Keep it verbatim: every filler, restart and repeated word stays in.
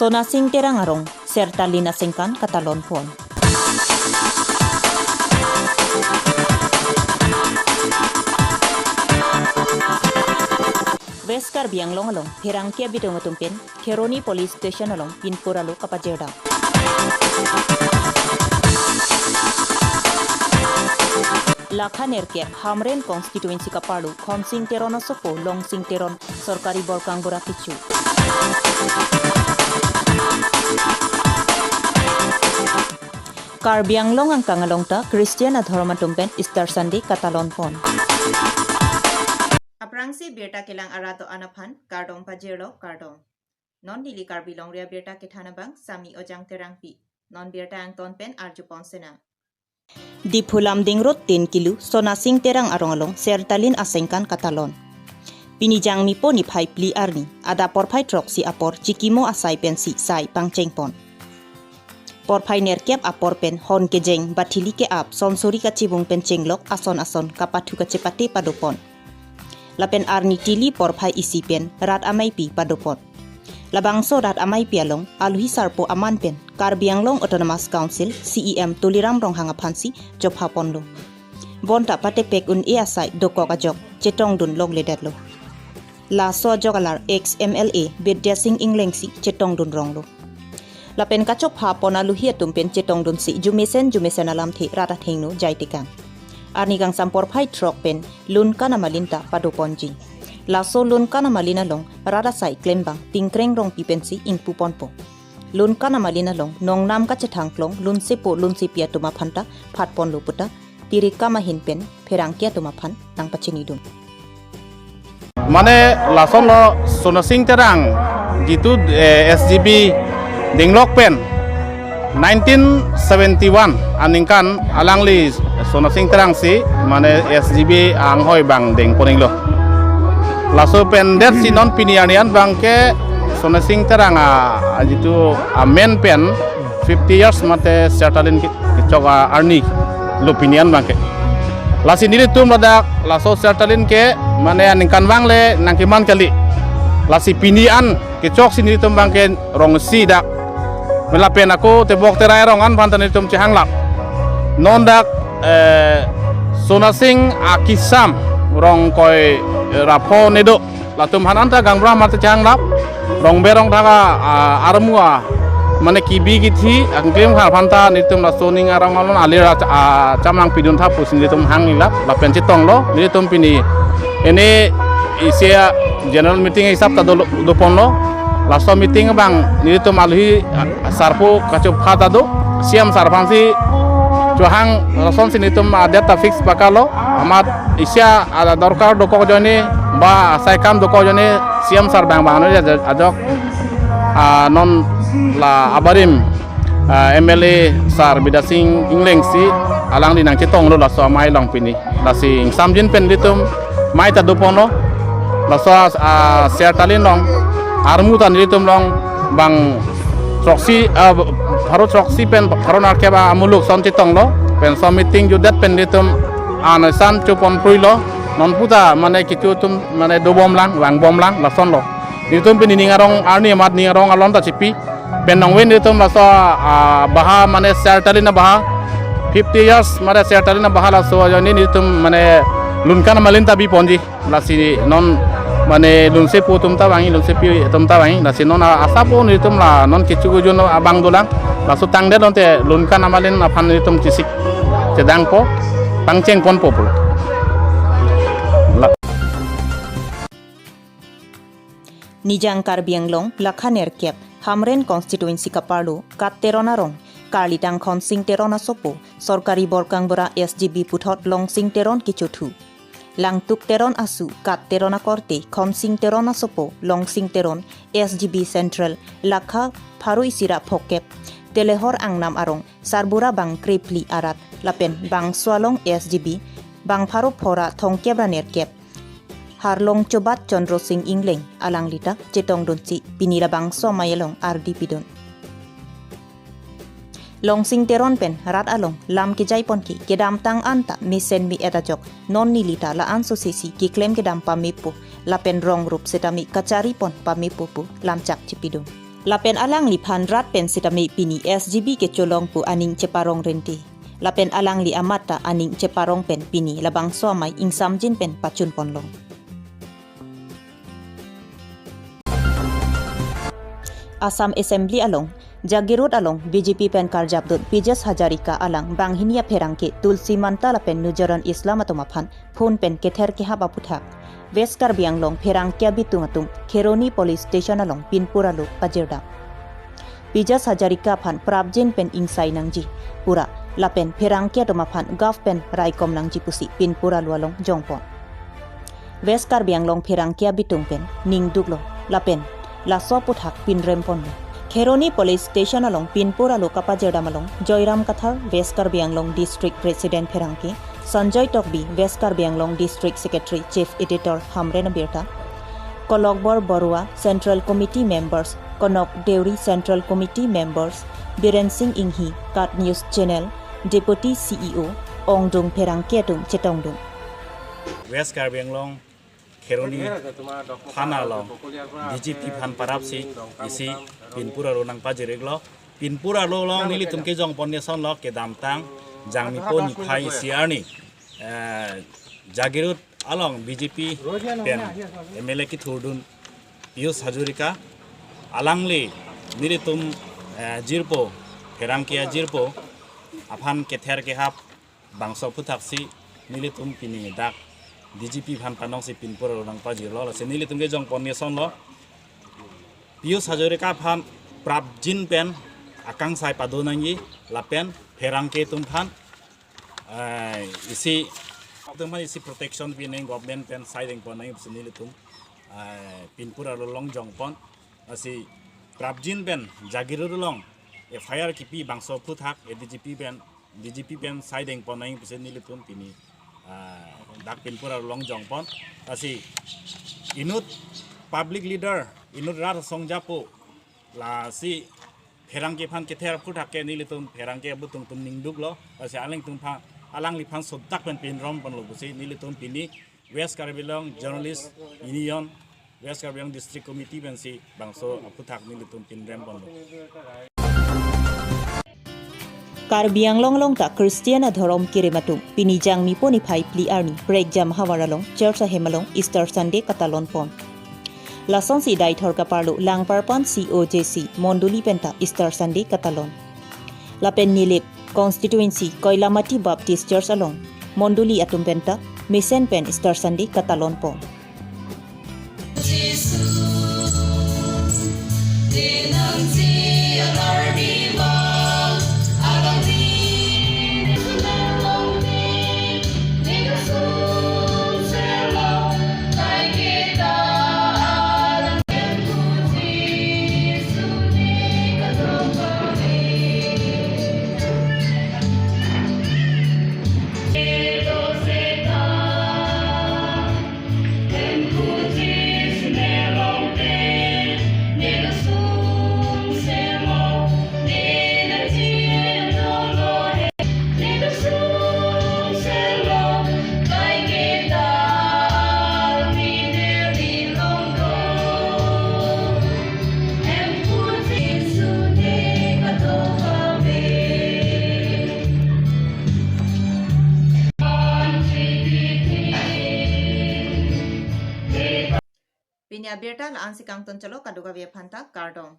Sonasing Terang arong Sertalin asengkan katalon pon. West Karbi Anglong along pherangke abidung atum pen Kheroni Police Station along pinpur alo kapajirdam. Lakha nerkep Hamren constituency kaparlo Khonsing Teron asopo Longsing Teron sorkari borkangbura kecho. Karbi Anglong angkang along ta Christian adhorom atum pen Easter Sunday katalon pon. Aphrangsi birta kelang arat do-an aphan kardom pajirlo, kardom. Non neli Karbi Longri abirta kethan abang Sami Ojang Terangpi. Non birta angton pen arjupon senang. Diphu Lumding Road tin kilo Sonasing Terang arong along Sertalin asengkan katalon. Pini Jangmipo niphai phli arni, adap porphai throksi apor chikimo asai pensi sai pangcheng pon. Porphai nerkep apor pen hon kejeng, bathili ke-ap, sonsori kachibung pen chenglok ason ason kapathu kachepate padopon. Lapen arni tili porphai isi pen rat ameipi padopon. Labangso rat ameipi along aluhi sarpo aman pen Karbi Anglong Autonomous Council C E M Tuliram Ronghang aphansi chophaponlo. Bonta patepek un-e asai dokok ajok chetongdun longledetlo. Laso ajok alar ex M L A Bidya Sing Engleng si chetongdun ronglo. Lapen kachophapon aluhi atum pen chetongdunsi jumesen jumesen alamthe rat athengno jaitekang. Arni kangsam porphai throk pen lunkan amalin ta padoponji. Laso lunkan amalin along rat asai klembang Tingkreng Rongpi pensi ingpuponpo. Lunkan amalin along nongnam kachethangklong lunsepo lunsepi atum aphanta phatponlo puta tirikam ahin pen pherangke atum aphan nangpachinidun. Mane lasonlo Sonasing Terang jitu, eh, S G B dinglok pen nineteen seventy-one aningkan alangli Sonasing Terang si mane S G B anghoi bang dengponinglo. Laso pen det si non pini arni an bangke Sonasing Terang a, a jitu amen pen fifty years mate Sertalin ke, kechok a arni lo pini an bangke. Lasi nelitum ladak laso Sertalin ke mane aningkanvang le nangkeman kali. Lasi pini an kechoksi nelitum bangke rongsi dak. Melapen ako tebok terai rong an aphan ta nelitum chehanglap. Non dak, eh, Sonasing akisam rong koi rapho nedo. Latum aphan anta gangbra mate chehanglap. Rongbe rongthak a, a, armu a mane kibi kithi angklim khar aphan ta nelitum laso ning arong alon alir a, a, chamang pidun tha pusi nelitum hanglap. Lapen chetonglo nelitum pini. Ini isi a general meeting hisap ta dolo, doponlo. Laso meeting bang nelitum aluhi, a, sarpo kachopha ta do. C M sar aphansi chohang lasonsi nelitum adet ta fix pakalo. Amat isi a, a, dorkar dokok ajoine ba asai kam dokok ajoine C M sar bang bang ano ajok, ah, non la abarim, ah, M L A sar Bidya Sing Engleng si alangli nangchetonglo laso amei along pini. Lasi ingsamjin pen nelitum mei ta doponlo. Laso, ah, Sertalin along armu ta nelitum along bang throksi, ah, pharo throksi pen pharo nerkep amuluk ason chetonglo. Pensi meeting jutdet pen nelitum an ason choponphruilo. Non puta mane kecho atum mane dobomlang, vangbomlang, lasonlo. Nelitum pini ning arong arni amat ning arong alon ta chipi. Pen nangve nelitum laso, ah, baha mane Sertalin abaha fifty years mane Sertalin abaha laso ajoine nelitum mane lunkan amalin ta biponji. Lasi non mane lunsepo atum ta vangji, lunsepi atum ta vangji. Lasi non a, asap o nelitum la non kecho kejun abang dolang. Laso tangdet lote lunkan amalin aphan nelitum chesik chedangpo, pangchengponpo pulo. La- Nijang Karbi Anglong, Lakha nerkep, Hamren constituency kaparlo, Kat Teron arong, karlitang Khonsing Teron asopo, sorkari borkangbura S G B puthot Longsing Teron kechothu. Langtuk Teron asu, Kat Teron akorte, Khonsing Teron asopo, Longsing Teron, S G B Central, Lakha pharo isi ra phokep, Telehor angnam arong, sarbura bang krephli arat, lapen bangso along S G B, bang pharo phora thomkep ra nerkep. Harlong Chobat Chandra Sing Engleng alangli ta chetongdunsi pini labangso amei along ardi pidun. Longsing Teron pen rat along lam kejaiponke kedamtang anta mesen me-et ajok non neli ta la-an sosesi keklem kedam pamepo lapen rong rup setame kacharipon pamepo pu lamchak chepidun. Lapen alangliphan rat pen sitame pini S G B kecholong pu aning cheparong rente. Lapen alangli amat ta aning cheparong pen pini labangso amei ingsamjin pen pachun ponlong. Assam Assembly along, Jagiroad along B J P pen karjapdun Piyush Hazarika alang banghini apherangke Tulsi Manta lapen Nurjahan Islam atum aphan phone pen kether kehap aputhak West Karbi Anglong pherangke abitung atum Kheroni Police Station along pinpur alo pajirdam. Piyush Hazarika aphan prapjin pen ingsai nangji pura lapen pherangke atum aphan gap pen raikom nangji pusi pinpur alo along jongpon. West Karbi Anglong pherangke abitung pen ningduklo lapen laso aputhak pinrem ponlo. Kheroni Police Station along pinpur alo kapajirdam along Joyram Kathar, West Karbi Anglong District President pherangke, Sanjoy Tokbi, West Karbi Anglong District Secretary, Chief Editor Hamren Abirta, Kolokbor Borua, Central Committee Members, Konok Deuri Central Committee Members, Biren Singh Inghi, Kat News Channel Deputy C E O, ongdung pherangke atum chetongdung. West Karbi Anglong Kheroni thana along D G P aphan parapsi isi pinpur alo nangpajir-iklo. Pinpur alo along nelitum kejongpon asonlo kedamtang Jangmipo niphai isi arni, eh, Jagiroad along B J P pen M L A kethurdun Piyush Hazarika alangli nelitum, eh, jirpo, pherangke ajirpo aphan kether kehap bangso aphuthaksi nelitum pini dak D G P aphan panongsi pinpur alo nangpajirlo, lasi nelitum kejongpon asonlo Piyush Hazarika aphan prapjin pen akangsai pado nangji lapen pherangke atum aphan, eh, isi atum aphan isi protection pi nangji, government pen sai dengpon nangji pusi nelitum, eh, pinpur alo along jongpon. Lasi prapjin pen Jagiroad along F I R kipi bangso aphuthak A D G P pen, D G P pen sai dengpon nangji pusi nelitum pini, ah, dak pinpur alo along jongpon. Lasi inut public leader, inut rat asong japo, lasi pherangke aphan kether aphuthakke nelitum pherangke abitung atum ningduklo. Lasi alangtum aphan, alangliphan sodak pen pinrem ponlo pusi nelitum pini West Karbi Anglong Journalist Union, West Karbi Anglong District Committee pensi bangso aphuthak nelitum pinrem ponlo. Karbi Anglong along ta Christian adhorom kerem atum pini Jangmipo niphai phli arni prekjam havar along church ahem along Easter Sunday katalon pon. Lasonsi Deithor kaparlo Langparpan C O J C mondoli penta Easter Sunday katalon. Lapen Nilip constituency Koilamati Baptist Church along mondoli atum penta mesen pen Easter Sunday katalon pon. Pini abirta la-ansi kangton chalo, kadokave aphanta kardom.